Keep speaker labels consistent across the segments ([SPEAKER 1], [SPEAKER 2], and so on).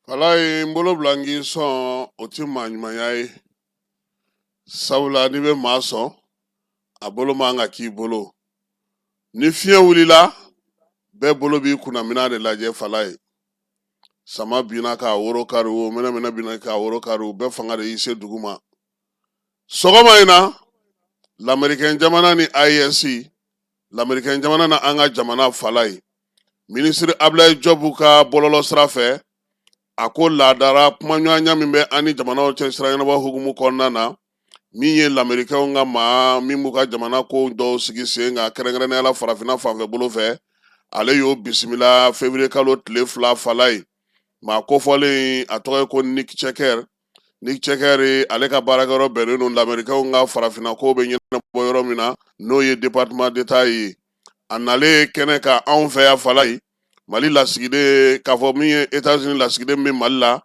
[SPEAKER 1] Falaye, n bolo bila n k'i sɔn, o tɛ maa ɲumanya ye, sabula n'i bɛ maa sɔn, a bolo man ka k'i bolo. Ni fiɲɛ wulila, bɛɛ bolo b'i kunnaminɛ de lajɛ. Falaye, sama binna k'a woro kari o, mɛnɛmɛnɛ binna k'a woro kari o, bɛɛ fanga de y'i se dugu ma. Sɔgɔma in na, lamerikɛn jamana ni AES, lamerikɛn jamana na an ka jamana, Falaye, minisiri Ablaye Jɔbu ka bɔlɔlɔ sira fɛ, a ko laadara kumaɲɔgɔnya min bɛ an ni jamanaw cɛ sira ɲɛnabɔ hukumu kɔnɔna na, min ye lamerikɛnw ka maa min b'u ka jamana ko dɔw sigi sen kan, kɛrɛnkɛrɛnnenya la farafinna fanfɛ bolo fɛ, ale y'o bisimila février kalo tile 2. Falaye, maa kofɔlen, a tɔgɔ ye ko Nick Checker. Nick Checker, ale ka baarakɛyɔrɔ bɛnnen don lamerikɛnw ka farafinna ko bɛ ɲɛnabɔ yɔrɔ min na, n'o ye département d'État ye. A nalen kɛnɛ kan anw fɛ yan, Falaye, Mali lasigiden, k'a fɔ min ye États-Unis lasigiden min bɛ Mali la,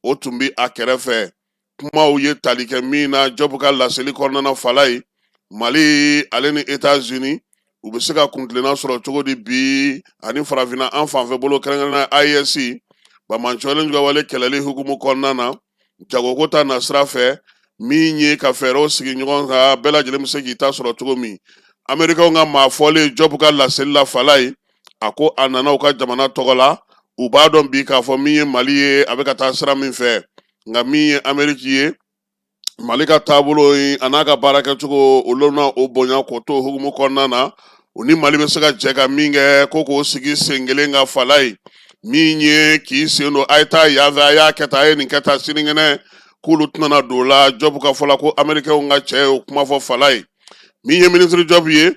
[SPEAKER 1] o tun bɛ a kɛrɛfɛ. Kumaw ye tali kɛ min na Jɔbu ka laseli kɔnɔna na, Falaye, Mali ale ni États-Unis u bɛ se ka kuntilenna sɔrɔ cogo di bi ani farafinna an fanfɛ bolo, kɛrɛnkɛrɛnnenya AES, banbaanciwale juguwale kɛlɛli hukumu kɔnɔna na, jagoko ta nasira fɛ, min ye ka fɛɛrɛw sigi ɲɔgɔn kan, bɛɛ lajɛlen bɛ se k'i ta sɔrɔ cogo min. Amerikaw ka maa fɔlen Jɔbu ka laseli la, Falaye, a ko a nana u ka jamana tɔgɔ la. U b'a dɔn bi k'a fɔ min ye Mali ye, a bɛ ka taa sira min fɛ, nka min ye Ameriki ye, Mali ka taabolo ye a n'a ka baarakɛcogo, olu na o bonya k'o to hukumu kɔnɔna na, u ni Mali bɛ se ka jɛ ka min kɛ, ko k'o sigi sen kelen kan. Falaye, min ye k'i sen don, a ye taa yan fɛ, a y'a kɛ tan, a ye nin kɛ tan, sinikɛnɛ k'olu tɛna don o la. Jɔbu ka fɔ la ko Amerikɛnw ka cɛ y'o kuma fɔ. Falaye, min ye minisiri Jɔbu ye,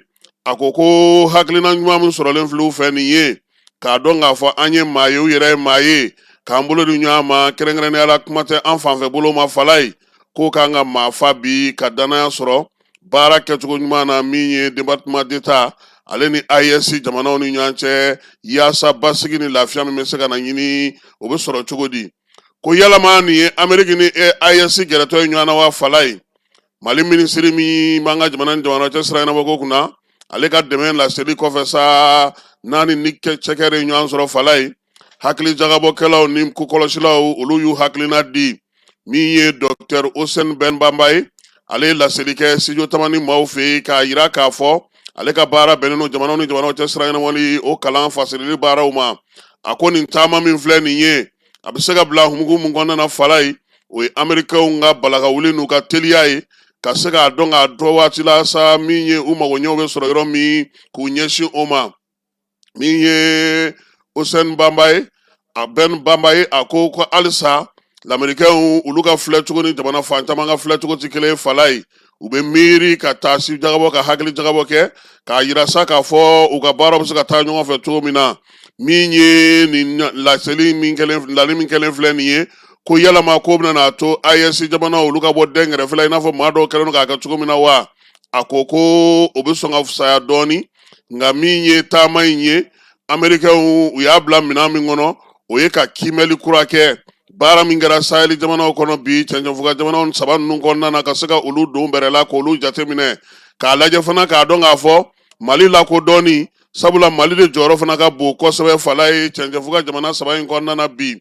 [SPEAKER 1] a ko ko hakilina ɲuman min sɔrɔlen filɛ u fɛ nin ye, k'a dɔn k'a fɔ an ye maa ye, u yɛrɛ ye maa ye, k'an bolo di ɲɔgɔn ma, kɛrɛnkɛrɛnnenya la kuma tɛ an fanfɛ bolo ma. Falaye k'o k'an ka maa fa bi ka danaya sɔrɔ baara kɛcogo ɲuman na, min ye département d'État ale ni AES jamanaw ni ɲɔgɔn cɛ, yaasa basigi ni lafiya min bɛ se ka na ɲini, o bɛ sɔrɔ cogo di? Ko yalama nin ye Ameriki ni AES gɛrɛtɔ ye ɲɔgɔn na wa? Falaye, Mali minisiri min b'an ka jamana ni jamana cɛ sira ɲɛnabɔ ko kunna, ale ka dɛmɛ laseli kɔfɛ sa, n'a ni Nick Checker ye ɲɔgɔn sɔrɔ. Falaye, hakili jagabɔkɛlaw ni kokɔlɔsilaw, olu y'u hakilina di. Min ye docteur Ousseyn Ben Bamba ye, ale ye laseli kɛ studio Tamani maaw fɛ yen, k'a yira k'a fɔ ale ka baara bɛnnen don jamanaw ni jamanaw cɛ sira ɲɛnabɔli, o kalan fasirili baaraw ma. A ko nin taama min filɛ nin ye, a bɛ se ka bila hukumu mun kɔnɔna na? Falaye, o ye Amerikɛnw ka balakawuli n'u ka teliya ye ka se k'a dɔn k'a dɔn waati la sa, min ye u magoɲɛw bɛ sɔrɔ yɔrɔ min, k'u ɲɛsin o ma. Min ye Ousseyn Bamba ye, a Ben Bamba ye, a ko ko halisa lamerikɛnw, olu ka filɛcogo ni jamana fan caman ka filɛcogo tɛ kelen ye. Falaye, u bɛ miiri ka taa si jagabɔ, ka hakili jagabɔ kɛ, k'a yira sa k'a fɔ u ka baara bɛ se ka taa ɲɔgɔn fɛ cogo min na. Min ye nin laseli min kɛlen, lali min kɛlen filɛ nin ye, ko yalama ko bɛna n'a to AES jamanaw, olu ka bɔ dɛnkɛrɛfɛ la, i n'a fɔ maa dɔw kɛlen don k'a kɛ cogo min na wa? A ko ko o bɛ sɔn ka fisaya dɔɔnin, nka min ye taama in ye, Amerikɛnw, u y'a bila minɛn min kɔnɔ, o ye ka kiimɛli kura kɛ baara min kɛra Saheli jamanaw kɔnɔ bi, cɛncɛnfuga jamanaw saba ninnu kɔnɔna na, ka se ka olu don bɛrɛ la, k'olu jateminɛ, k'a lajɛ fana, k'a dɔn k'a fɔ Mali lakodɔnni, sabula Mali de jɔyɔrɔ fana ka bon kosɛbɛ, Falaye, cɛncɛnfuga jamana saba in kɔnɔna na bi.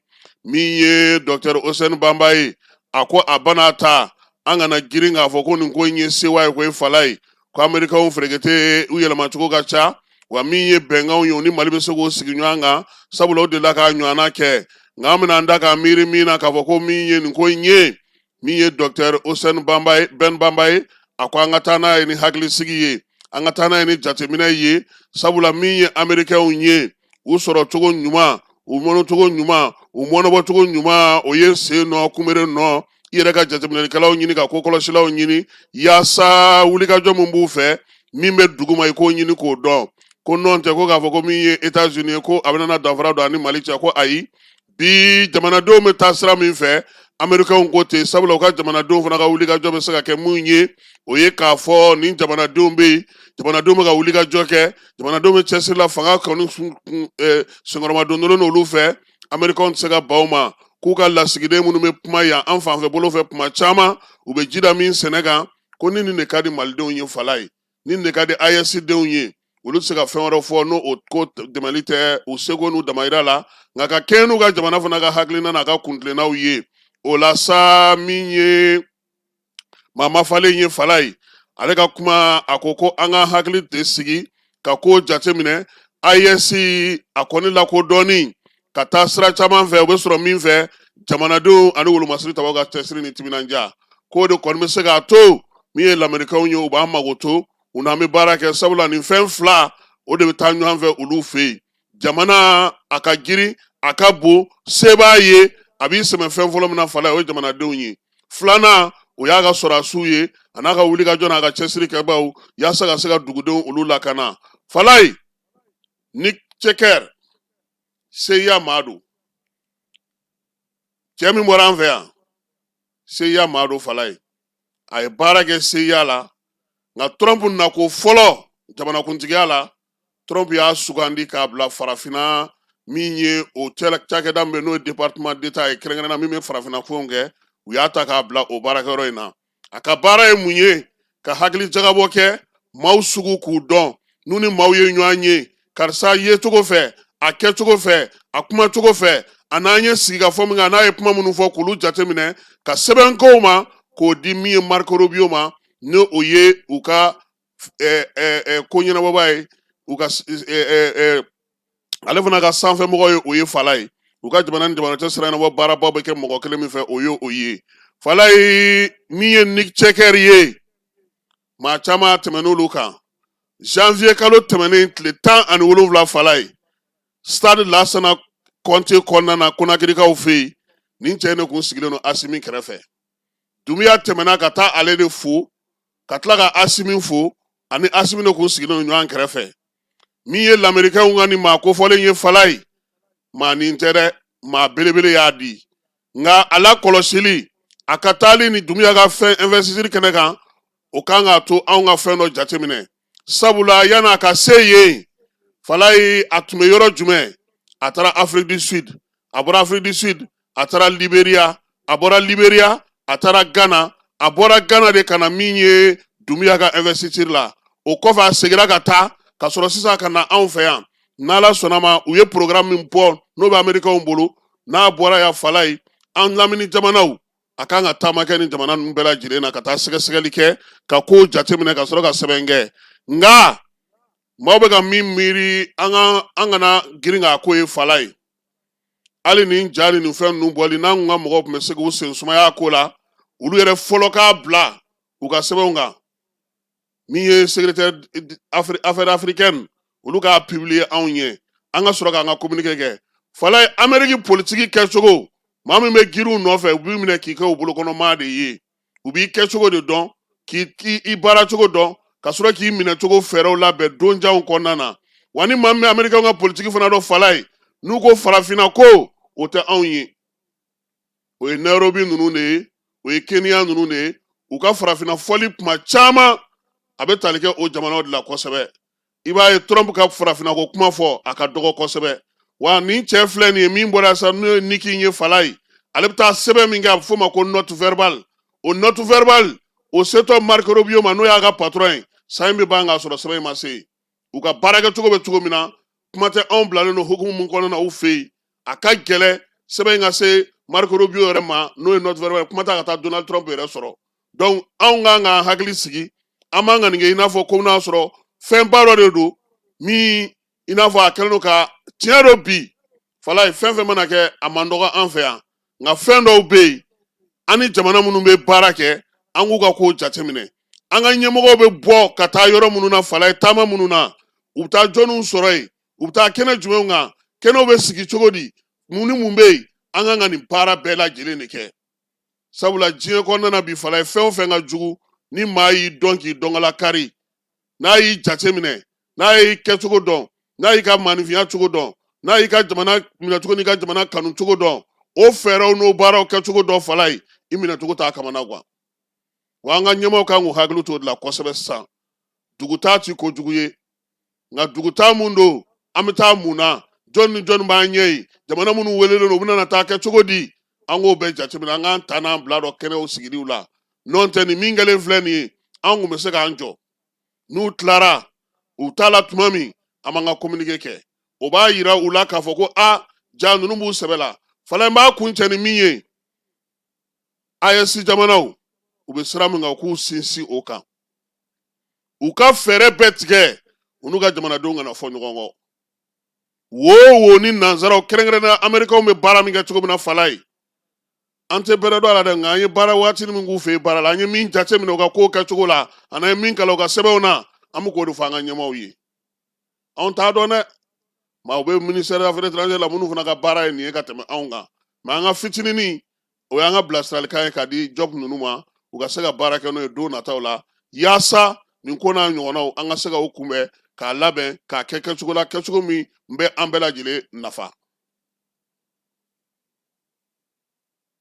[SPEAKER 1] Min ye docteur Ousseyn Bamba ye, a ko a bana ta, an kana girin k'a fɔ ko nin ko in ye sewa ye ko ye. Falaye, ko Amerikɛnw ferekete, u yɛlɛmacogo ka ca wa. Min ye bɛnkanw ye, u ni Mali bɛ se k'o sigi ɲɔgɔn kan, sabula o delila k'a ɲɔgɔnna kɛ. Nka an bɛna an da k'a miiri min na, k'a fɔ ko min ye nin ko in ye, min ye docteur Ousseyn Bamba ye, Ben Bamba ye, a ko an ka taa n'a ye ni hakilisigi ye, an ka taa n'a ye ni jateminɛ ye, sabula min ye Amerikɛnw ye, u sɔrɔ cogo ɲuman, u mɔnɔcogo ɲuman, u mɔnɔbɔcogo ɲuman, o ye sen nɔ kunbere nɔ. I yɛrɛ ka jateminɛlikɛlaw ɲini, ka kokɔlɔsilaw ɲini, yaasa wulikajɔ min b'u fɛ, min bɛ duguma, i k'o ɲini k'o dɔn. Ko nɔn tɛ ko k'a fɔ ko min ye États-Unis ye, ko a bɛna danfara don ani Mali cɛ, ko ayi. Bi jamanadenw bɛ taa sira min fɛ, Amerikɛnw ko ten, sabula u ka jamanadenw fana ka wulikajɔ bɛ se ka kɛ mun ye, o ye k'a fɔ nin jamanadenw bɛ yen, jamanadenw bɛ ka wulikajɔ kɛ, jamanadenw bɛ cɛsiri la, fanga kɔni senkɔrɔmadondon olu fɛ. Amerikɛnw tɛ se ka ban o ma k'u ka lasigiden minnu bɛ kuma yan an fanfɛ bolo fɛ, kuma caman u bɛ ji da min sɛnɛ kan, ko ni nin de ka di Malidenw ye, Falaye, nin de ka di AES denw ye, Olu tɛ se ka fɛn wɛrɛ fɔ n'o o ko dɛmɛli tɛ u seko n'u damayira la, nka ka kɛɲɛ n'u ka jamana fana ka hakilina n'a ka kuntilennaw ye. O la sa, min ye maa mafalen ye Falayi, ale ka kuma, a ko ko an ka hakili de sigi ka ko jateminɛ. AES a kɔni lakodɔnni ka taa sira caman fɛ, o bɛ sɔrɔ min fɛ, jamanadenw ani wolomasiri tabaw ka cɛsiri ni timinandiya, k'o de kɔni bɛ se k'a to min ye lamerikɛnw ye, u b'an mago to u n'an bɛ baara kɛ, sabula nin fɛn fila o de bɛ taa ɲɔgɔn fɛ olu fɛ yen. Jamana a ka girin, a ka bon, se b'a ye, a b'i sɛmɛ fɛn fɔlɔ min na Falayi, o ye jamanadenw ye. Filanan, o y'a ka sɔrɔdasiw ye, a n'a ka wulikajɔ n'a ka cɛsiri kɛbaaw, yaasa ka se ka dugudenw olu lakana. Falayi, Nick Checker, CIA maa don, cɛ min bɔra an fɛ yan, CIA maa don Falayi. A ye baara kɛ CIA la, nka Trump nako fɔlɔ jamanakuntigiya la, Trump y'a sugandi k'a bila farafinna, min ye o cakɛda min bɛ, n'o ye département d'État ye, kɛrɛnkɛrɛnnenya min bɛ farafinna fɛnw kɛ, u y'a ta k'a bila o baarakɛyɔrɔ in na. A ka baara ye mun ye? Ka hakili jagabɔ kɛ, maaw sugu k'u dɔn, n'u ni maaw ye ɲɔgɔn ye, karisa yecogo fɛ, a kɛcogo fɛ, a kumacogo fɛ, a n'an ye sigikafɔ min kɛ, a n'a ye kuma minnu fɔ, k'olu jateminɛ, ka sɛbɛn k'o ma, k'o di min ye Marco Rubio ma, ni o ye u ka ko ɲɛnabɔbaa ye, u ka ale fana ka sanfɛmɔgɔ ye, o ye Falayi. U ka jamana ni jamana cɛ sira ɲɛnabɔ baarabaw bɛ kɛ mɔgɔ kelen min fɛ, o ye o ye Falayi. Min ye Nick Checker ye, maa caman tɛmɛn'olu kan. Janvier kalo tɛmɛnen tile 17, Falayi, stade Lasana Kɔnte kɔnɔna na, Konakirikaw fɛ yen, nin cɛ in de kun sigilen don Asimi kɛrɛfɛ. Dunbiya tɛmɛna ka taa ale de fo, ka tila ka Asimi fo, ani Asimi de kun sigilen don ɲɔgɔn kɛrɛfɛ. Min ye lamerikɛnw ka nin maa kofɔlen ye Falayi, maa nin tɛ dɛ, maa belebele y'a di. Nka a la kɔlɔsili, a ka taali ni Dunbiya ka fɛn investiture kɛnɛ kan, o kan k'a to anw ka fɛn dɔ jateminɛ, sabula yan'a ka se yen Falayi, a tun bɛ yɔrɔ jumɛn? A taara Afrique du Sud, a bɔra Afrique du Sud, a taara Liberia, a bɔra Liberia, a taara Ghana, a bɔra Ghana de ka na min ye Dunbiya ka investiture la. O kɔfɛ, a seginna ka taa ka sɔrɔ sisan ka na anw fɛ yan. N'Ala sɔnna ma, u ye programme min bɔ, n'o bɛ Amerikɛnw bolo, n'a bɔra yan Falayi, an lamini jamanaw, a kan ka taama kɛ ni jamana ninnu bɛɛ lajɛlen na, ka taa sɛgɛsɛgɛli kɛ, ka kow jateminɛ, ka sɔrɔ ka sɛbɛn kɛ. Nka maaw bɛ ka min miiri, an ka an kana girin k'a ko ye Falayi. Hali nin ja ni nin fɛn ninnu bɔli, n'an kun ka mɔgɔw tun bɛ se k'u sen sumaya ko la, olu yɛrɛ fɔlɔ k'a bila u ka sɛbɛnw kan, min ye secrétaire affaires africaines, olu k'a publier anw ye, an ka sɔrɔ k'an ka communiqué kɛ. Falayi, Amérique politiki kɛcogo, maa min bɛ girin u nɔfɛ, u b'i minɛ k'i kɛ u bolokɔnɔmaa de ye. U b'i kɛcogo de dɔn, k'i i baara cogo dɔn, ka sɔrɔ k'i minɛcogo fɛɛrɛw labɛn donjanw kɔnɔna na. Wa ni maa min bɛ Américain ka politiki fana dɔn Falayi, n'u ko farafinna ko, o tɛ anw ye, o ye Nairobi ninnu de ye, o ye Kenya ninnu de ye. U ka farafinna fɔli kuma caman, a bɛ tali kɛ o jamanaw de la kosɛbɛ. I b'a ye Trump ka farafinna ko kuma fɔ, a ka dɔgɔ kosɛbɛ. Wa nin cɛ filɛ nin ye, min bɔra sisan, n'o ye Nick ye Falayi, ale bɛ taa sɛbɛn min kɛ, a bɛ f'o ma ko note verbale. O note verbale, o setɔ Marco Rubio ma, n'o y'a ka patron ye, san in bɛ ban k'a sɔrɔ sɛbɛn in ma se yen. U ka baarakɛcogo bɛ cogo min na, kuma tɛ anw bilalen don hukumu min kɔnɔna na u fɛ yen, a ka gɛlɛn sɛbɛn in ka se Marco Rubio yɛrɛ ma, n'o ye note verbale, kuma t'a ka taa Donald Trump yɛrɛ sɔrɔ. Donc anw kan k'an hakili sigi, an man ka nin kɛ i n'a fɔ ko n'a sɔrɔ fɛnba dɔ de don min, i n'a fɔ a kɛlen don ka tiɲɛ dɔ bi Falayi. Fɛn fɛn mana kɛ, a man dɔgɔ an fɛ yan, nka fɛn dɔw bɛ yen, an ni jamana minnu bɛ baara kɛ, an k'u ka kow jateminɛ. An ka ɲɛmɔgɔw bɛ bɔ ka taa yɔrɔ minnu na Falayi, taama minnu na, u bɛ taa jɔnniw sɔrɔ yen, u bɛ taa kɛnɛ jumɛnw kan, kɛnɛw bɛ sigi cogo di, mun ni mun bɛ yen, an kan ka nin baara bɛɛ lajɛlen de kɛ, sabula diɲɛ kɔnɔna na bi Falayi, fɛn o fɛn ka jugu, ni maa y'i dɔn k'i dɔnkala kari, n'a y'i jate minɛ, n'a y'i kɛcogo dɔn, n'a y'i ka maaninfinya cogo dɔn, n'a y'i ka jamana minɛcogo n'i ka jamana kanu cogo dɔn, o fɛɛrɛw n'o baaraw kɛcogo dɔn Falayi, i minɛcogo t'a kamana gan. Wa an ka ɲɛmaaw kan k'u hakili t'o de la kosɛbɛ sisan. Dugutaa ti kojugu ye, nka dugutaa mun don, an bɛ taa mun na, jɔn ni jɔn b'an ɲɛ yen, jamana minnu welelen don, u bɛna taa kɛ cogo di, an k'o bɛɛ jateminɛ, an k'an ta n'an bila dɔ kɛnɛw sigiliw la. N'o tɛ, nin min kɛlen filɛ nin ye, an kun bɛ se k'an jɔ n'u tilara. U t'a la tuma min, an b'an ka communiqué kɛ. O b'a yira u la k'a fɔ ko a ja ninnu b'u sɛbɛ la. Fala, n b'a kuncɛ ni min ye, AES jamanaw, u bɛ sira min kan, u k'u sinsin o kan, u ka fɛɛrɛ bɛɛ tigɛ u n'u ka jamanadenw kana fɔ ɲɔgɔn kɔ. Wo wo ni nanzaraw, kɛrɛnkɛrɛnnenya amerikaw, bɛ baara min kɛ cogo min na, fala ye, an tɛ bɛrɛ dɔn a la dɛ, nka an ye baara waati min k'u fɛ yen baara la, an ye min jate minɛ u ka kow kɛcogo la, ani an ye min kalan u ka sɛbɛnw na, an bɛ k'o de fɔ an ka ɲɛmaaw ye. Anw t'a dɔn dɛ, maaw bɛ ministère des Affaires étrangères la minnu fana ka baara ye nin ye ka tɛmɛ anw kan, mais an ka fitininin, o y'an ka bilasiralikan ye ka di Jɔp ninnu ma, u ka se ka baara kɛ n'o ye don nataw la, yaasa nin ko n'a ɲɔgɔnnaw, an ka se ka o kunbɛn, k'a labɛn, k'a kɛ kɛcogo la, kɛcogo min bɛ an bɛɛ lajɛlen nafa.